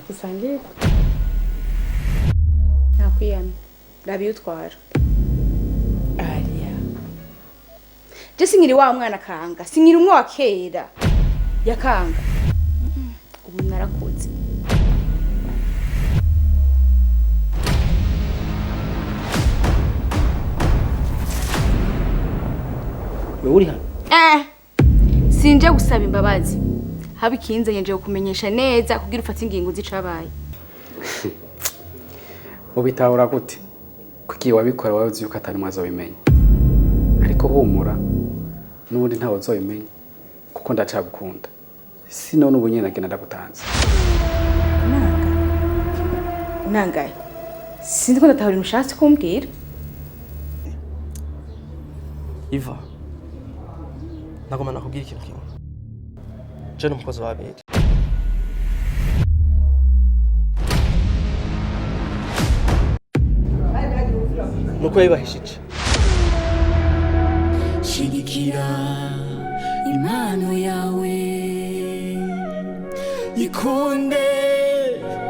Dusangire. Nakwiyamye, raba iyo utwara. Ariya. Je sinkiri wa mwana kanga, sinkiri umwe wa kera yakanga. Ubu narakuze. Wewe uri hano? Sinje gusaba imbabazi, haba ikinzanye nje kukumenyesha neza kugira ufate ingingo z'icabaye. Ubitahura gute? Kuki wabikora wowe uzi yuko atari mwazobimenya? Ariko humura, n'ubundi ntawe uzobimenya kuko ndacagukunda. Si none ubu nyene nagenda ndagutanze. Nanga unangaye, sinzi ko ndatahura ibintu ushatse kumbwira. Iva, nagomba nakubwira ikintu kimwe. Je ni umukozi wa Abeli. Nuko yibahishije. Shigikira impano yawe, ikunde,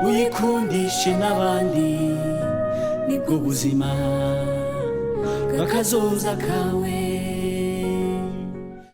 uyikundishe n'abandi, nibwo buzima bw'akazoza kawe.